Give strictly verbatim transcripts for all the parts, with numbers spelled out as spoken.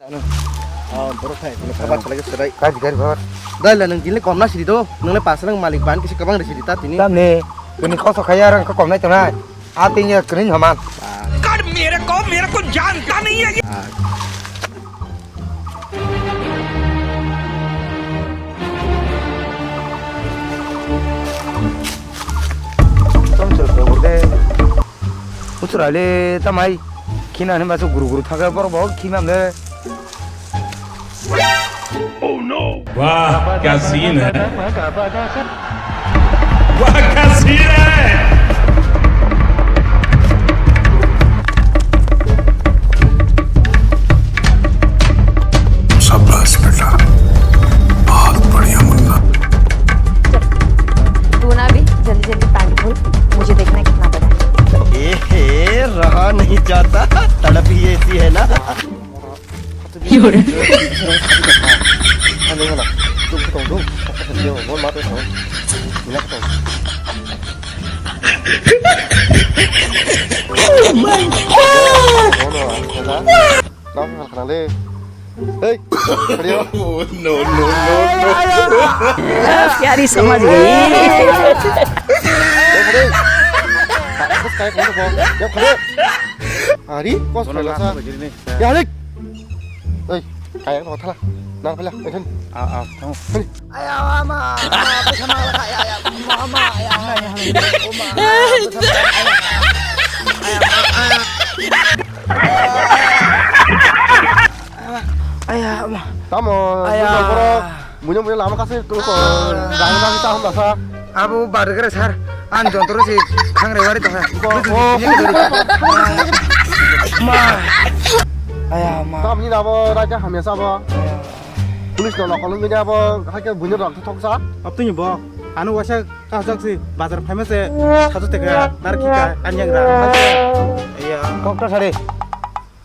Oh, borok hai, borok hai, bacha lagi serai. Kaji gari babar. Dai la, nang jini kom na siri do, nang le pasa nang malik ban kisi kabang re siri ta tini. Tamni, tini koso khaya rang ko kom nai tongnai. A tini ya kring haman. Kar mere ko, mere ko janta nahi hai. Tom chal ko de. Utur ale tamai. Khina ne basu guru guru thaga borok bo khimam de. वाह, क्या सीन है। वाह, क्या सीन है। शाबाश बेटा, बहुत बढ़िया मुन्ना। तू ना अभी जल्दी जल्दी पैक खोल, मुझे देखना है कितना बड़ा है। ए हे, रहा नहीं जाता, तड़प ही ऐसी है ना। Oh my God! Hey, no, no, no, no. प्यारी समझ गई। Ari, kos phailasa. Ya, Ari. Ei, kaya ko thala. Nang phaila, ei thun. Ah, ah, thango. Aya, ama, ama, bwsa ma, aya, aya, ama, ama, aya, ama, ama, bwsa ma, aya, aya, ama, aya. Aya, ama. Tamo, aya. Bwsa borok. Buino buino lama kasi tu ko rang rang ta hom dasa. Abo bargre sir, an jontro si khangre wari tongha. Ko, ko, ko, ko, ko. Ma. Aya ma. Tam ni abo raja hamya sabo. Police no nokol ngi abo hake buino rang thok sa. Aptuni bo, anu wasa kahjak si bazar phaima se satu teka nar kita anyang ra. Iya. Kok ta sare.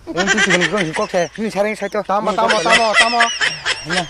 Ini tu sibin kok se, ini sare sai to. Tamo, tamo, tamo, tamo. Iya.